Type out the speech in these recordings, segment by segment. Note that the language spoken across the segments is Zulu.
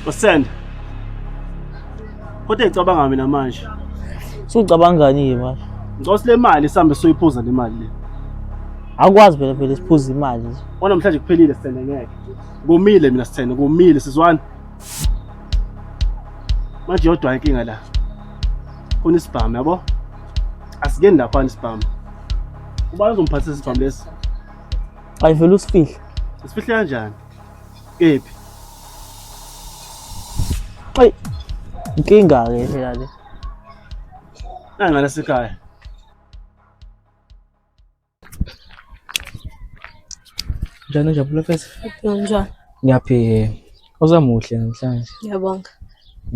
Usend. Kodwa ngicabanga mina manje. Sucabangani ke manje? Ngicela le mali sihambe soyiphuza le mali le. Akwazi phela vele siphuze imali nje. Ona namhlanje kuphelile sithende ngeke. Komile mina sithende komile sizwana. Manje yodwa inkinga la. Khona isibhamu yabo? Asikeni lapha isibhamu. Ubani uzomphathisa isibhamu lesi? Ayivele usifihle. Sifihle kanjani? Kephi? Ayi. Inkinga ke phela le. Nangana sekhaya. Njani Njabulo mfethu? Njani? Ngiyaphila. Uzamuhle namhlanje. Ngiyabonga.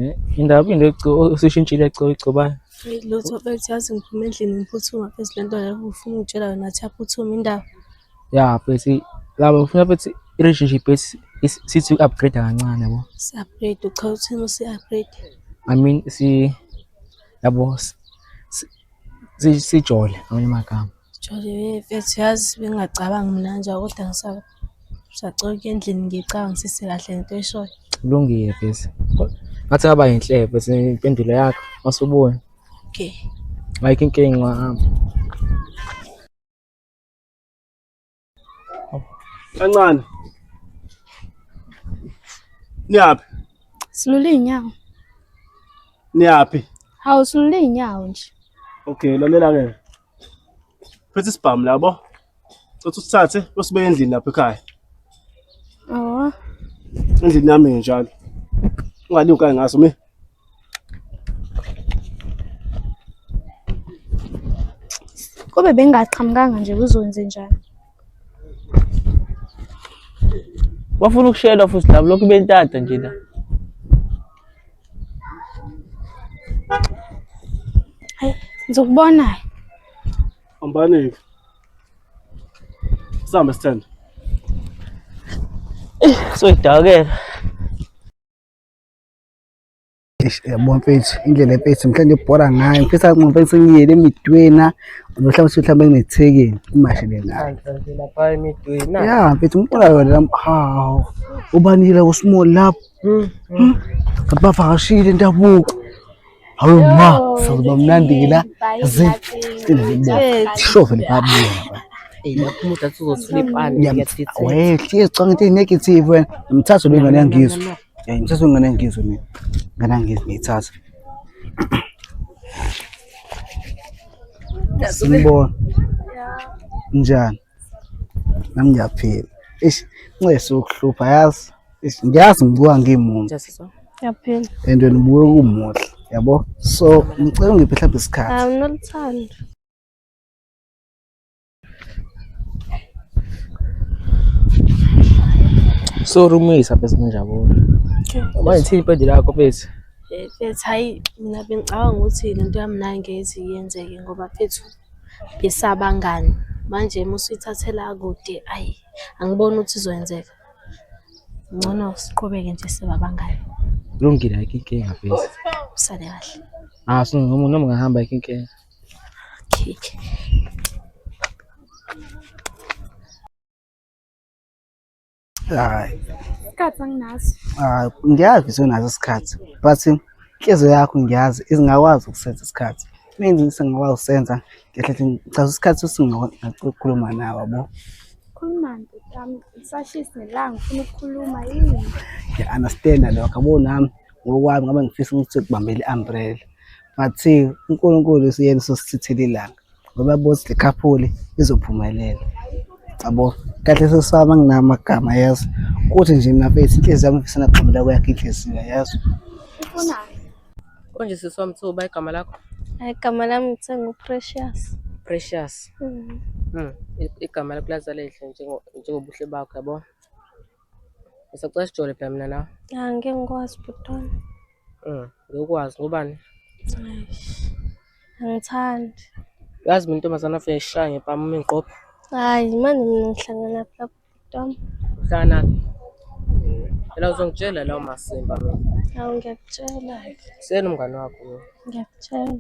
Eh, indaba into usishintshile igcobane. Eyi lutho mfethu yazi ngiphuma endlini ngiphuthuma mfethu le nto leyo ufuna ungitshela yona athi yaphuthuma indaba. Ya mfethu, laba ngifuna mfethu i-relationship yethu sithi u-upgrade kancane yabo. Si-upgrade uchaza uthini usi-upgrade? I mean si yabo sijole ngamanye amagama. Jole mfethu yazi bengingacabangi mina kanjalo kodwa ngisacela ukuya endlini ngiyicabangisise kahle lento oyishoyo. Kulungile mfethu. Ngathi ngaba yinhle mfethu impendulo yakho masubuya. Okay. Ayikho inkinga ungahamba. Kancane. Niyaphi? Silule iy'nyawo. Niyaphi? Hawu silule iy'nyawo nje. Okay, lalela ke. Phethe isibhamu labo. Cela usithathe usibeke endlini lapha ekhaya. Awa. Endlini yami njalo. Ungalingi ukaye ngaso mi. Kube bengingaqhamukanga nje kuzokwenze njani? Bafuna ukushelwa futhi labo lokhu bentata nje la. Hayi, ngizokubona. Hambani. Sihambe sithende. Soyidakela. Eish, yabo mfethu indlela mfethu mhlawumbe ibhora ngayo ngifisa mfethu ngiyele emidwena mhlawumbe mhlawumbe nginethekeni imashe le nayo Lapha emidwena. ya mfethu ngibona yona la hawu ubanile usmall lapho Hmm? Kanti bavakashile indabuko hawu ma sazoba mnandi-ke la sho vele babuya Ey lapho umuntu athi uzothola ipani ngiyathithe. we hlezi cabanga into eyi-negative wena ngimthathe lo ingane yangizwe Eh, ngithatha ingane ngizwe mina. Ingane ngizwe ngiyithatha. Sinibona. Njani? Nami ngiyaphila. Eish, ncese ukuhlupha yazi. Eish, ngiyazi ngibuka ngimuntu Ngiyaphila. and wena ubuke kumuhle, yabo? So, ngicela ungiphe mhlawumbe isikhathi. Hawu noluthando. Sorry umisa bese njabulo. Manje ithini impendulo yakho mfethu? Eh, Mfethu hhayi mina bengicabanga ukuthi le nto yami nayo ngeke ize yenzeke ngoba mfethu besabangani. Manje uma usuyithathela kude ayi angiboni ukuthi izoyenzeka. Ngcono siqhubeke nje sibe abangani. Kulungile ayikho inkinga mfethu. Usale kahle. Ah, so noma noma ngahamba ayikho inkinga. Okay. Hayi, Isikhathi anginaso. hayi, ngiyazi ukuthi unaso isikhathi but inhliziyo yakho ngiyazi izingakwazi ukusenza isikhathi. Mina singakwazi ukusenza ngehle ngichaza isikhathi ukukhuluma nawe yabo. Khuluma ndoda ngisashisa nelanga ufuna ukukhuluma yini? Ngiya-understand-a lokho yabo nami ngokwami ngabe ngifisa ukuthi kubambele i-umbrella but uNkulunkulu usiyena usosithithela ilanga ngoba yabo ukuthi le couple izophumelela yabo. Kahle sesami anginawo amagama yazi kuthi nje mina mfethu inhliziyo yami ifisa nagxumela kweyakho inhliziyo yazi. Ufunani? Konje sisi wami kuthiwa uba igama lakho? Hayi igama lami ngithe ngu-Precious. Precious. Mm. Hmm. Igama lakho lazala lihle njengobuhle bakho yabo. Ngisacela sijole phela mina nawe. Ah, ngeke ngikwazi bhuti wami. Ngeke ukwazi ngobani? Eish, Angithandi. Uyazi mina intombazane afike ishaya ngempama uma ingiqopha. Hayi manje mina ngihlangana phi lapho bhuti wami? Uhlala naphi? Phela uzongitshela lawo masimba mina. Hawu ngiyakutshela. Sena umngane wakho mina. Ngiyakutshela.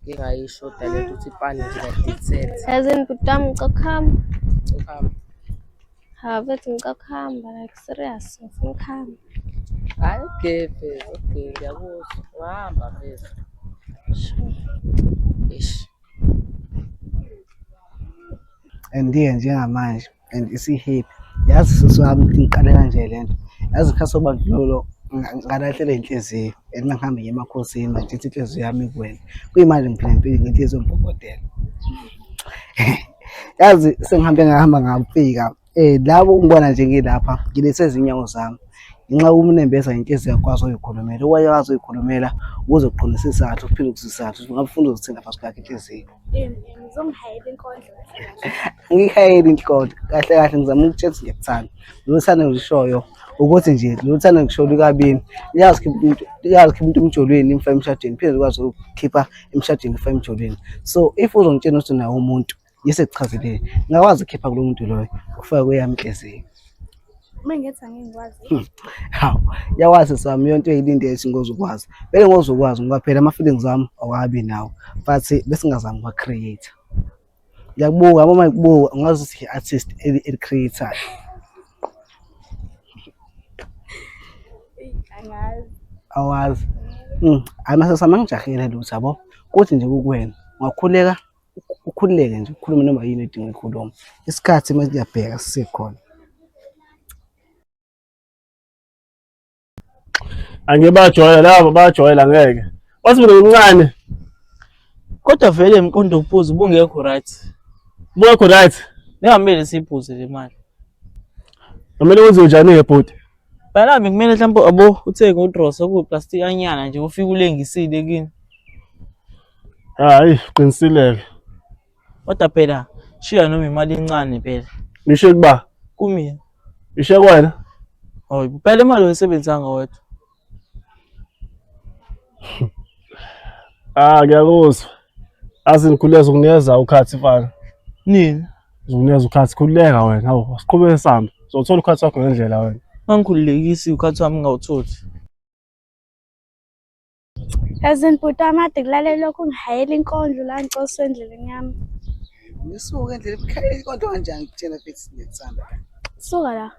Ngingayisho lento ukuthi ipani nje ngiyadethetha. Yazini bhuti wami ngicela ukuhamba. Ukuhamba. Ha mfethu ngicela ukuhamba like serious ngifuna ukuhamba. Hayi okay mfethu, okay ngiyakuzwa. Ungahamba mfethu. Sure. Eish. And-ke njengamanje and isi-happy. Yazi sisi wami ukuthi ngiqale kanje le nto. Yazi isikhathi sobandlululo ngalahlelwa inhliziyo and uma ngihambe ngiye emakhosini manje ithi inhliziyo yami ikuwena. Kuyimanje ngiphila impilo ngenhliziyo yomgogodela. Yazi sengihambe ngahamba ngafika labo ungibona nje ngilapha ngilethe izinyawo zami ngenxa yokunembeza ngenhliziyo yakwazi uyikhulumela. Uwayekwazi uyikhulumela ukuze uqondisise kahle uphinde ukuzwisise kahle ukuthi ngabe ufuna uzothenga phakathi kwakhe inhliziyo. Ngizongihayela inkondlo kahle kahle. Angiyihayeli inhlodo kahle kahle ngizama ukutshela ukuthi ngiyakuthanda. Lolu thando engilushoyo ukuthi nje lolu thando engilushoyo lukabini liyazi khipha umuntu liyazi khipha umuntu emjolweni limfake emshadweni phinde likwazi ukukhipha emshadweni limfake emjolweni. So if uzongitshela ukuthi unawo umuntu yise kuchazeleni ngingakwazi ukukhipha kulo muntu loyo ufake kweyami inhliziyo. Uma ngithi angingikwazi. Hawu, yawazi sami yonke into eyilindele ukuthi ngozokwazi. Vele ngozokwazi ngoba phela ama-feelings wami awakabi nawo but besingazami ukuwa-create. Ngiyakubuka yabo uma ngikubuka ungazi ukuthi i-artist eli-create-ayo. Angazi. Awazi. Hhayi mase sami angijahile lutho yabo. Kuthi nje kukuwena ungakhuleka ukhululeke nje ukhulume noma yini odinga ukuyikhuluma. Isikhathi uma siyabheka sisekhona. Angeke bajwayela laba bajwayela ngeke. Wathi mina ngimncane. Kodwa vele mqondo uphuza ubungekho right. Ubungekho right. Ningamele siyiphuze le mali. Kumele wenze njani ke bhuti? Phela bekumele mhlawumbe abo uthenge udrosa okuyiplastic anyana nje ufike ulengisile kini. Hayi, qinisileke. Kodwa phela shiya noma imali encane phela. Ngisho kuba Kumina. ishe kwena. Hayi, phela imali oyisebenzanga wedwa. Ah, ngiyakuzwa. Azi ngikhululeka zokunikeza ukhathi mfana. Nini? Zokunikeza ukhathi khululeka wena. Hawu, siqhubeke sihambe. Uzothola ukhathi wakho ngendlela wena. Mangikhululekisi ukhathi wami ngawutholi. Yazini bhuti wami ade kulalela lokhu ngihayela inkondlo la ngicoswe endleleni yami. Ngisuke endleleni bukhayela inkondlo kanjani ngikutshela mfethu ngiyakuthanda. Suka la.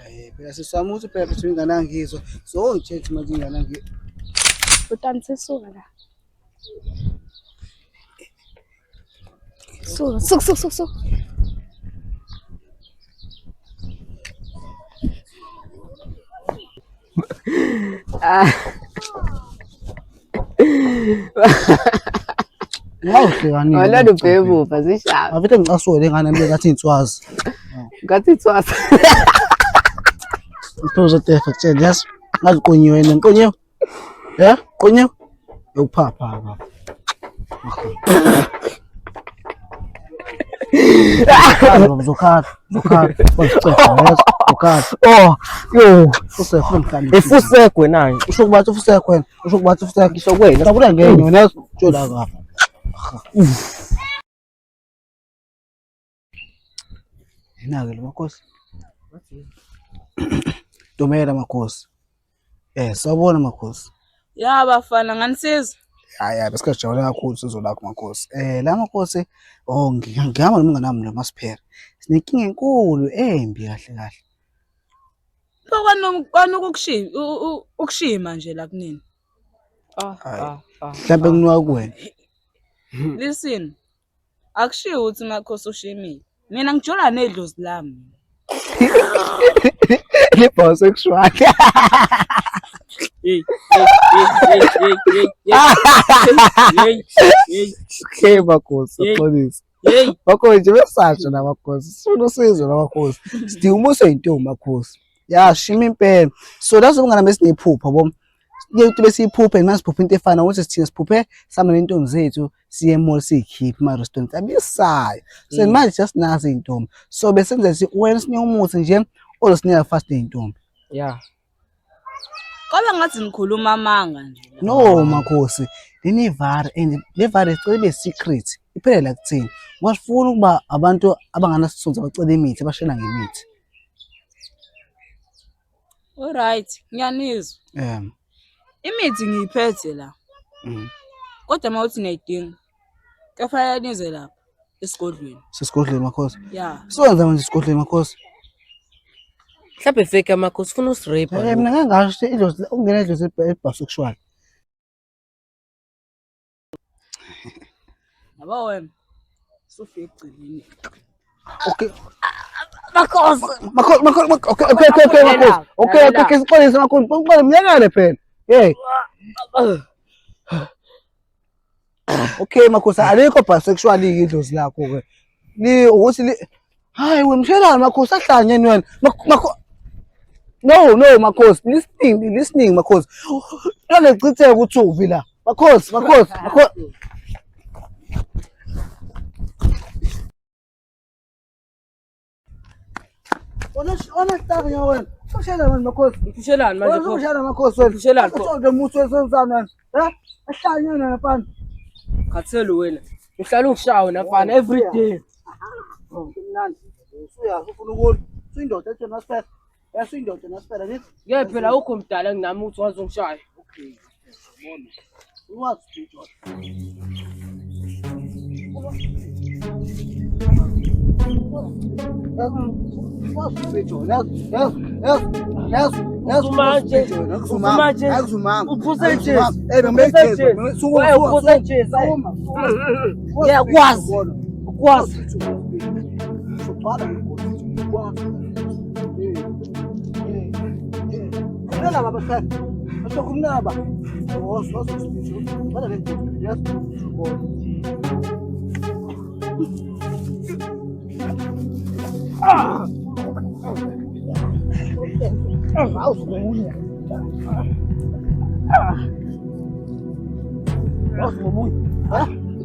Eh phela sisi wami uthi phela mfethu ingane angizwa. So ngitshela ukuthi manje ingane angizwa. Bhuti wami sisuka la. Suka, suka, suka, suka, suka. Wawuhlukanile. Wena ubhebupha zishaba. Avete ngicasule lengane nami ngathi inswazi. Ngathi ithwasa. Iphuzo tefa kutshela yes. Ngazi qonyiwe yena qonyiwe. Yeah, qonyiwe. Yokuphapha baba. Uzokhala, uzokhala, uzokhala, uzokhala. Oh, yo. Usekho mhlawumbe. Efusekwe nanje. Usho kubathi ufusekho wena. Usho kubathi ufusekho. Ngisho kuwena. Tabula ngenye wena tshela baba. Yena-ke lo makhosi. Dumela makhosi. Sawubona makhosi. Ya bafana nganisiza. Hayi hayi besikajabule kakhulu usizo lakho makhosi. La makhosi oh ngihamba nomngane wami lo Masiphera. Sinenkinga enkulu embi kahle kahle. Pho kwanuka ukushima ukushima nje la kunini. Hayi. Mhlambe kunuka kuwena. Listen. Akushiwo ukuthi makhosi ushimile. Mina ngijola nedlozi lami. Li-bisexual. Hey, hey, hey, hey, hey, hey, hey, hey, Okay makhosi, Hey. axolise. hey. Makhosi nje besatsho la makhosi. Sifuna usizo la makhosi. Sidinga umuso yintombi makhosi. Ya shima impela. So la zobungana besinephupho yabo. Into besiyiphuphe manje siphuphe into efana ukuthi sithina siphuphe sihamba nentombi zethu siye emall siyikhiphe ema-restaurant abisayo. So manje sesinazo iy'ntombi. So besenza si wena sinike umuthi nje ozosinika fast iy'ntombi. Yeah. Kodwa ngathi nikhuluma amanga nje. No makhosi, leni vari and le vari sicela ibe secret. Iphele la kuthina. Ngoba sifuna ukuba abantu abanganasithunzi abacela imithi abashela ngemithi. Alright, ngiyanizwa. Imithi ngiyiphethe la. Kodwa uma uthi niyayidinga, kuyofanele nize lapha esigodlweni. Sesigodlweni makhosi. Ya. Siwenza manje esigodlweni makhosi. Mhlawumbe fake amakhosi ufuna usirape. Eh, mina ngeke ngasho ukuthi idlozi ukungena idlozi ebasexual. Yabo wena. Sufike ekugcineni. Okay. Makhosi. Makhosi, makhosi, makhosi. Okay, okay, okay, okay, makhosi. Okay, okay, okay, sixolise makhosi. Uxole myekele phela. Hey. Okay makhosi, alikho bisexual idlozi lakho ke. Li ukuthi li Hayi wena mshelani makhosi ahlanyeni wena. Makhosi No, no makhosi, listening, listening makhosi. Ngeke ukuthi uvi la. Makhosi, makhosi, makhosi. Ona staka ya wena. Ushela manje makhosi. Ngiphishelani manje pho? Ushela makhosi wena. Ngiphishelani pho? Usonke umuthi wesenzana wena. Eh? Ahlanye wena mfana. Khathele wena. Uhlala ungishaya wena mfana every day. Mnandi. Usuyazi ufuna ukulwa. Usuyindoda ethi nasifela. Yasuyindoda nasifela nithi. Ngeke phela awukho mdala kunami ukuthi wazongishaya. Okay. Yabona. Uwazi indoda. Ngiyakwazi. Ukwazi.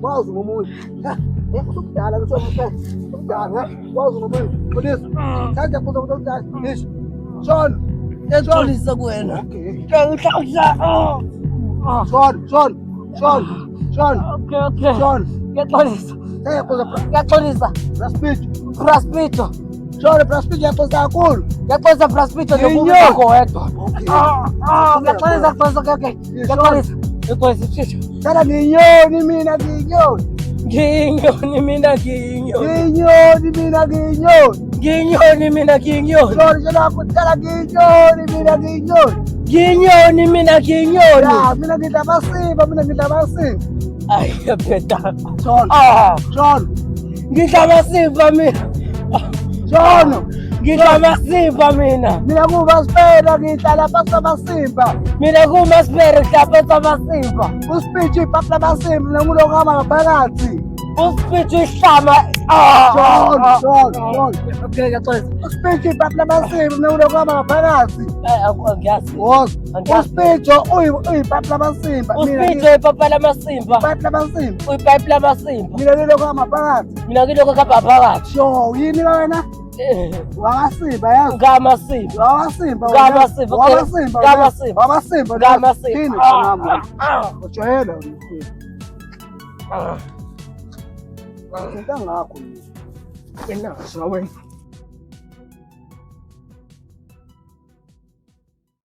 Wazi ngomunye. Usukudala usukudala. Wazi ngomunye. Xolisa. Thatha kuzo kudala. Ngisho. Shona. Ngixolisa kuwena. Okay. Shona, shona. Shona. Shona. Okay, okay. Shona. Ngiyaxolisa. Thatha kuzo Ngiyaxolisa. Braspito. Braspito. Shona Braspito yaxolisa kakhulu. Ngiyaxolisa Braspito Inyo. nokho wedwa. Okay. Ngiyaxolisa, ngiyaxolisa, okay, okay. Ngiyaxolisa. Ngiyaxolisa, shesha. Thatha ngiyinyoni mina ngiyinyoni. Ngiyinyoni mina ngiyinyoni. Ngiyinyoni mina ngiyinyoni. Ngiyinyoni mina ngiyinyoni. Shona shona kuthala ngiyinyoni mina ngiyinyoni. Ngiyinyoni mina ngiyinyoni. Ya mina ngidla amasimba mina ngidla amasimba. Ayi phela. Shona. Ah, Shona. ngidla amasimba mina. Shona. Ngidla amasimba mina. Mina kumasipela ngidla lapha samasimba. Mina kumasipere ngidla amasimba. Uspeech ipapa lamasimba mina ngulokhu hamba ngaphakathi. Usipithu ihlama. Ah. Shona, shona, shona. Okay, ngiyaxolisa. Uspeech ipapa lamasimba mina ngulokhu hamba ngaphakathi. Eh, angiyazi. Woza. Angiyazi. Uspeech uyipapa lamasimba. Mina Usipithu ipapa lamasimba. ipapa lamasimba. Uyipayipi lamasimba. Mina ngilokhu hamba phakathi. Mina ngilokhu kuhamba phakathi. Sho, yini wena? Wamasimba yazi. Ngamasimba. Wamasimba. Ngamasimba, okay. Wamasimba. Ngamasimba. Wamasimba. Ngamasimba. Yini Ah, mfana ah, Ujwayele wena. Into ngakho mina. Wena, wena.